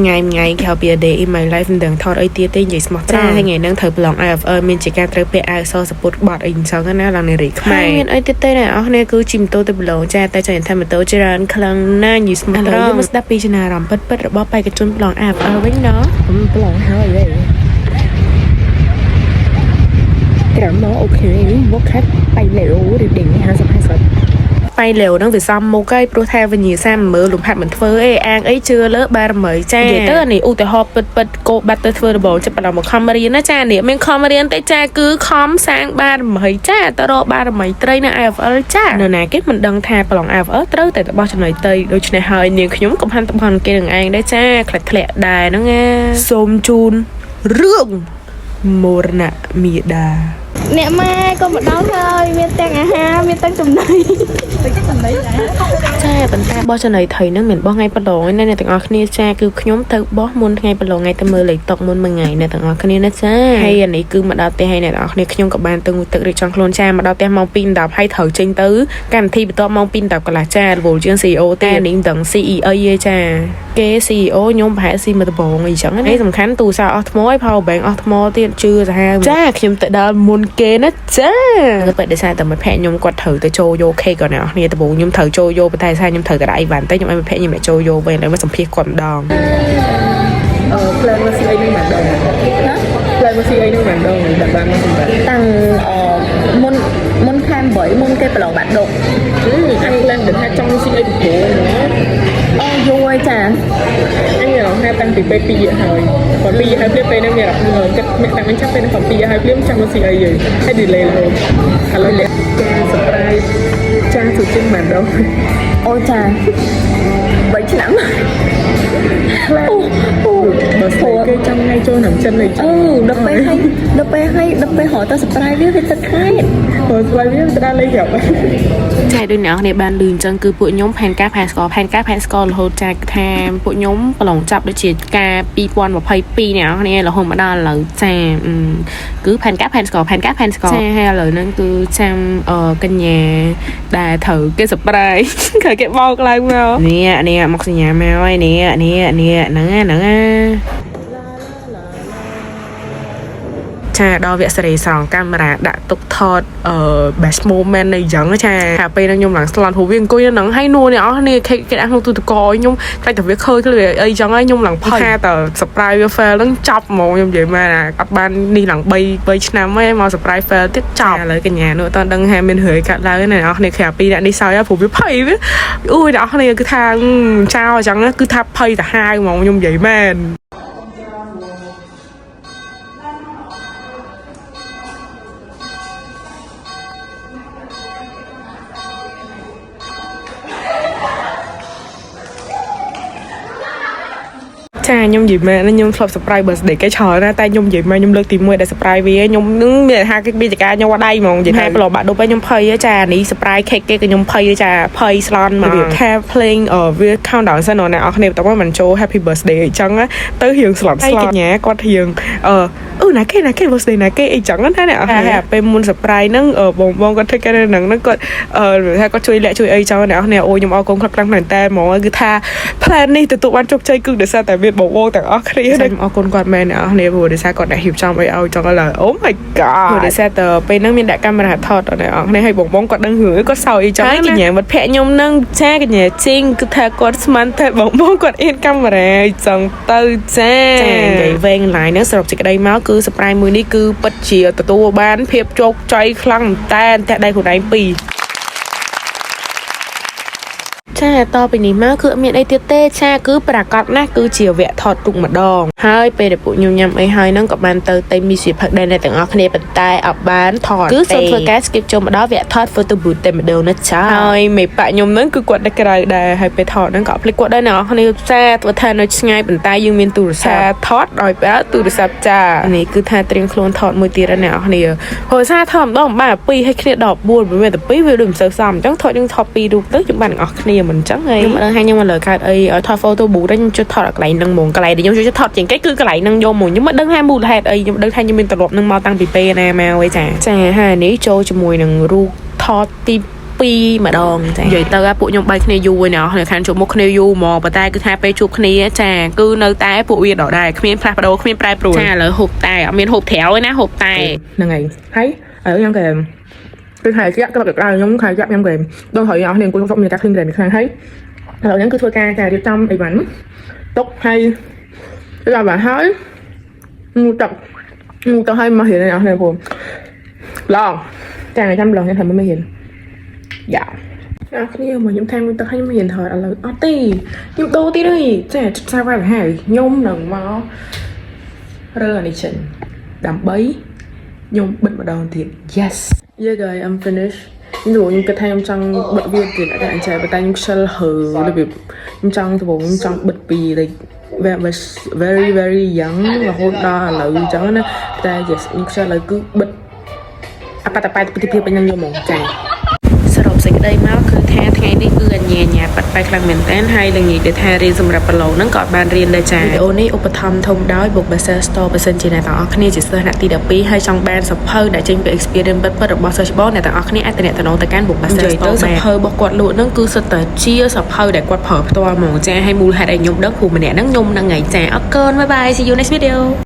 ថ្ងៃថ្ងៃក្រៅពី a day in my life មិនដឹងថតអីទៀតទេនិយាយស្មោះត្រង់ហើយថ្ងៃហ្នឹងត្រូវប្រឡង IFL មានជាការត្រូវពាក់អាវសសពុតបត់អីអញ្ចឹងណាឡើងនារីខ្មែរមានអីទៀតទេអ្នកនរគ្នាគឺជិះម៉ូតូទៅប្រឡងចាតែចង់ថាម៉ូតូច្រើនខ្លាំងណាស់និយាយស្មោះត្រង់មកស្ដាប់ពីចំណារម្មណ៍ពិតៗរបស់បេក្ខជនប្រឡង IFL វិញណោះ ប្រឡងហើយហីក្រមមក OK មកខាត់ไปเร็ว reading 50 50 បៃលាវហ្នឹងវាសំមុខហើយព្រោះថាវិញ្ញាសាមើលលំហាត់មិនធ្វើអីអាងអីជឿលើបារមីចានិយាយទៅអានេះឧទាហរណ៍ពិតពិតគោបាត់ទៅធ្វើដំបងចាប់ផ្ដើមមកខំរៀនណាចានេះមានខំរៀនទេចាគឺខំសាងបារមីចាទៅរកបារមីត្រីនៅ IFL ចានៅណាគេមិនដឹងថាប្រឡង IFL ត្រូវតែទៅបោះចំណុចទៅដូច្នេះហើយនាងខ្ញុំក៏ហាន់តបន់គេនឹងឯងដែរចាខ្លាច់ធ្លាក់ដែរហ្នឹងណាសូមជូនរឿងមរណៈមេដា អ្នកម៉ែក៏មកដល់ហើយមានទាំងអាហារមានទាំងចំណី ចាប៉ុន្តែបោះចំណីថៃហ្នឹងមិនបោះថ្ងៃប្រឡងទេណាអ្នកទាំងអស់គ្នាចាគឺខ្ញុំទៅបោះមុនថ្ងៃប្រឡងថ្ងៃទៅមើលលេខតុកមុនមួយថ្ងៃអ្នកទាំងអស់គ្នាណាចាហើយអានេះគឺមកដល់ផ្ទះហើយអ្នកទាំងអស់គ្នាខ្ញុំក៏បានទៅងូតទឹករៀបចំខ្លួនចាមកដល់ផ្ទះម៉ោង2:10ហើយត្រូវចេញទៅកម្មវិធីបន្ទាប់ម៉ោង2:10កន្លះចារវល់ជាង CEO ទេអានេះមិនដឹង CEO ទេចាគេ CEO ខ្ញុំប្រហែលស៊ីមកដំបងអីចឹងណាហើយសំខាន់ទូរស័ព្ទអស់ថ្មហើយ power bank អស់ថ្មទៀតជឿសាហាវចាខ្ញុំទៅដល់មុនគេណាចាគឺពេលដោយសារតែមិត្តភក្តិខ្ញុំគាត់ត្រូវទៅចូលយកខេកគាត់អ្នកនរគ្នាដំបូងខ្ញុំត្រូវចូលយកប៉ុន្តែសារខ្ញុំត្រូវតែដាក់អីវ៉ាន់តែខ្ញុំឲ្យមិត្តភក្តិខ្ញុំអ្នកចូលយកវិញហើយមកសម្ភាសគាត់ម្ដង អឺ plan មកស៊ីអីនឹងម្ដងណា plan មកស៊ីអីនឹងម្ដងដាក់បានមកសម្រាប់ តាំងអមុនមុនខែ8មុនគេប្រឡងបាក់ដុក អញ plan ដឹងថាចង់ស៊ីអីពីព្រោះណា អូយូរហើយចា អញមានអារម្មណ៍ថាតាំងពីពេល2យហើយគាត់2ហើយភ្លាមពេលហ្នឹងមានអារម្មណ៍ចិត្តមានតាំងអញចាំពេលហ្នឹងគាត់2ហើយភ្លាមចង់មកស៊ីអីហើយហើយ delay រហូតឥឡូវចា surprise ចាសុជិនម្ដង អូចា3ឆ្នាំអូអូ បើស្រីគេចង់ថ្ងៃចូលឆ្នាំចិនអីចឹង អឺដល់ពេលឲ្យដល់ពេលឲ្យដល់ពេលរត់ទៅ surprise វាវាទឹកខែ បើស្រីវាទៅដល់លេខប្រាប់ ចាដូចអ្នកនរគ្នាបានឮអញ្ចឹងគឺពួកខ្ញុំផែនការផែនស្កផែនការផែនស្ករហូតចាថាពួកខ្ញុំប្រឡងចាប់ដូចជាការ2022អ្នកនរគ្នារហូតមកដល់ឥឡូវចាអឺគឺផែនការផែនស្កផែនការផែនស្កចាហើយឥឡូវហ្នឹងគឺចាំអឺកញ្ញាដែលត្រូវគេ surprise ត្រូវគេបោកឡើងមកនេះនេះមកសញ្ញាមកហើយនេះនេះនេះហ្នឹងហ្នឹងណា ចាដល់វគ្គសេរីស្រង់កាមេរ៉ាដាក់ទុកថតអឺ best moment នៃអញ្ចឹងចាថាពេលហ្នឹងខ្ញុំឡើងស្លន់ព្រោះវាអង្គុយនៅហ្នឹងហើយនួនអ្នកអស់នេះគេគេដាក់ក្នុងទូទឹកកកឲ្យខ្ញុំខ្លាចតែវាឃើញឃើញអីចឹងហើយខ្ញុំឡើងភ័យថាតើ surprise វា fail ហ្នឹងចប់ហ្មងខ្ញុំនិយាយមែនអាអត់បាននេះឡើង3ឆ្នាំទេមក surprise fail ទៀតចប់ឥឡូវកញ្ញានោះអត់ដឹងថាមានរឿងកាត់ឡើងណាអ្នកអស់គ្នាក្រៅពីអ្នកនេះសើចព្រោះវាភ័យវាអូយអ្នកអស់គ្នាគឺថាចោលអញ្ចឹងគឺថាភ័យទៅហាវហ្មងខ្ញុំនិយាយមែន ចាខ្ញុំនិយាយមែនណាខ្ញុំធ្លាប់ surprise birthday គេច្រើនណាស់តែខ្ញុំនិយាយមែនខ្ញុំលើកទី1ដែល surprise វាខ្ញុំនឹងមានថាគេមានចការញ័រដៃហ្មងនិយាយថាប្រឡងបាក់ឌុបហើយខ្ញុំភ័យហ៎ចានេះ surprise cake គេក៏ខ្ញុំភ័យដែរចាភ័យស្លន់មករបៀបថា playing វា countdown សិនណាអ្នកនរគ្នាបន្ទាប់មកមិនចូល happy birthday អីចឹងណាទៅរៀងស្លន់ស្លន់កញ្ញាគាត់រៀងអឺអឺណាគេណាគេ birthday ណាគេអីចឹងណាអ្នកនរគ្នាពេលមុន surprise ហ្នឹងបងបងគាត់ធ្វើការនៅហ្នឹងគាត់អឺថាគាត់ជួយលាក់ជួយអីចឹងអ្នកនរគ្នាអូខ្ញុំអរគុណខ្លាំងខ្លាំងមែនតើហ្មងគឺថា plan នេះទទួលបានជោគជ័យគឺដោយសារតែមានបងបងទាំងអស់គ្នាខ្ញុំអរគុណគាត់មែនអ្នកនរគ្នាព្រោះដោយសារគាត់អ្នករៀបចំអីឲ្យចឹងឥឡូវ Oh my god ព្រោះដោយសារតែពេលហ្នឹងមានដាក់កាមេរ៉ាថតដល់អ្នកនរគ្នាហើយបងបងគាត់ដឹងរឿងគាត់សើចអីចឹងហើយកញ្ញាមិត្តភក្តិខ្ញុំហ្នឹងចាកញ្ញាជីងគឺថាគាត់ស្មានតែបងបងគាត់អៀនកាមេរ៉ាអីចឹងទៅចាចានិយាយវែងឡាយហ្នឹងសរុបសេចក្តីមកគឺ surprise មួយនេះគឺពិតជាទទួលបានភាពជោគជ័យខ្លាំងមែនតែនតែដៃខ្លួនឯងពីរ ចាតពីនេះមកគឺអត់មានអីទៀតទេចាគឺប្រាកដណាស់គឺជាវគ្គថតរូបម្ដងហើយពេលដែលពួកខ្ញុំញ៉ាំអីហើយហ្នឹងក៏បានទៅទិញមីសៀផឹកដែរអ្នកទាំងអស់គ្នាប៉ុន្តែអត់បានថតគឺសូមធ្វើការ skip ចូលមកដល់វគ្គថត photo booth តែម្ដងណាចាហើយមេប៉ាក់ខ្ញុំហ្នឹងគឺគាត់នៅក្រៅដែរហើយពេលថតហ្នឹងក៏អត់ភ្លេចគាត់ដែរអ្នកទាំងអស់គ្នាចាទោះថានៅឆ្ងាយប៉ុន្តែយើងមានទូរស័ព្ទថតដោយប្រើទូរស័ព្ទចានេះគឺថាត្រៀមខ្លួនថតមួយទៀតណាអ្នកទាំងអស់គ្នាព្រោះសារថតម្ដងបានពីរហើយគ្នាដល់4មិនមែនតែពីរវាដូចមិនសូវសមអញ្ចឹងថតយើងថតពីររូបទៅយើងបានទាំងអស់គ្នាមិនអញ្ចឹងហើយខ្ញុំមិនដឹងថាខ្ញុំមកលើកើតអីឲ្យថត photo booth ខ្ញុំជួយថតឲ្យកន្លែងហ្នឹងហ្មងកន្លែងដែលខ្ញុំជួយថតជាងគេគឺកន្លែងហ្នឹងយកហ្មងខ្ញុំមិនដឹងថាមូលហេតុអីខ្ញុំដឹងថាខ្ញុំមានទម្លាប់ហ្នឹងមកតាំងពីពេលណាមកអីចាចាហើយនេះចូលជាមួយនឹងរូបថតទី 2ម្ដងចានិយាយទៅពួកខ្ញុំបែកគ្នាយូរហើយណាស់ខានជួបមុខគ្នាយូរហ្មងប៉ុន្តែគឺថាពេលជួបគ្នាចាគឺនៅតែពួកវាដដែលគ្មានផ្លាស់ប្ដូរគ្មានប្រែប្រួលចាឥឡូវហូបតែអត់មានហូបត្រាវទេណាហូបតែ ហ្នឹងហើយហើយឥឡូវខ្ញុំក៏គឺខែជាក់ក៏ក្រៅខ្ញុំខែជាក់ខ្ញុំក៏ដល់ហើយអស់នេះអង្គុយសុំមានការឃ្លីងក្រែមខ្លាំងហើយឥឡូវហ្នឹងគឺធ្វើការចារៀបចំអីវ៉ាន់ទុកហើយដល់បាទហើយងូទឹកងូទឹកហើយមករៀនអស់នេះពូឡងចាចាំឡងខ្ញុំធ្វើមិនរៀនយ៉ាអ្នកគ្នាមកខ្ញុំថែមមួយទឹកឲ្យខ្ញុំរៀនហើយឥឡូវអត់ទេខ្ញុំដូរទៀតហើយចាផ្សាយវាយហើយខ្ញុំនឹងមករើអានេះចេញដើម្បីខ្ញុំបិទម្ដងទៀត Yes, yeah guys, I'm finished. ខ្ញុំខ្ញុំគិតថាខ្ញុំចង់បិទវាទៀតតែអញ្ចឹងប៉ុន្តែខ្ញុំខ្ជិលហើរបៀបខ្ញុំចង់ដំបូងខ្ញុំចង់បិទពី like was very very young រហូតដល់ឥឡូវអញ្ចឹងណាតែ yes ខ្ញុំខ្ជិលឥឡូវគឺបិទអបតបែតពិធីភាពពេញនឹងយកហ្មងចា សរុបសេចក្តីមកគឺថាថ្ងៃនេះគឺអញ្ញាញាបាត់បែកខ្លាំងមែនតើហើយល្ងាចដែលថារៀនសម្រាប់ប្រឡងហ្នឹងក៏អត់បានរៀនដែរចាវីដេអូនេះឧបត្ថម្ភធំដោយ Book Bazaar Store បើសិនជាអ្នកទាំងអស់គ្នាជាសិស្សថ្នាក់ទី12ហើយចង់បានសៀវភៅដែលចេញពី experience ពិតៗរបស់សិស្សច្បងអ្នកទាំងអស់គ្នាអាចទំនាក់ទំនងទៅកាន់ Book Bazaar Store សៀវភៅរបស់គាត់លក់ហ្នឹងគឺសុទ្ធតែជាសៀវភៅដែលគាត់ប្រើផ្ទាល់ហ្មងចាហើយមូលហេតុឲ្យខ្ញុំដឹងព្រោះម្នាក់ហ្នឹងខ្ញុំហ្នឹងថ្ងៃចាអរគុណ bye bye, see you next video.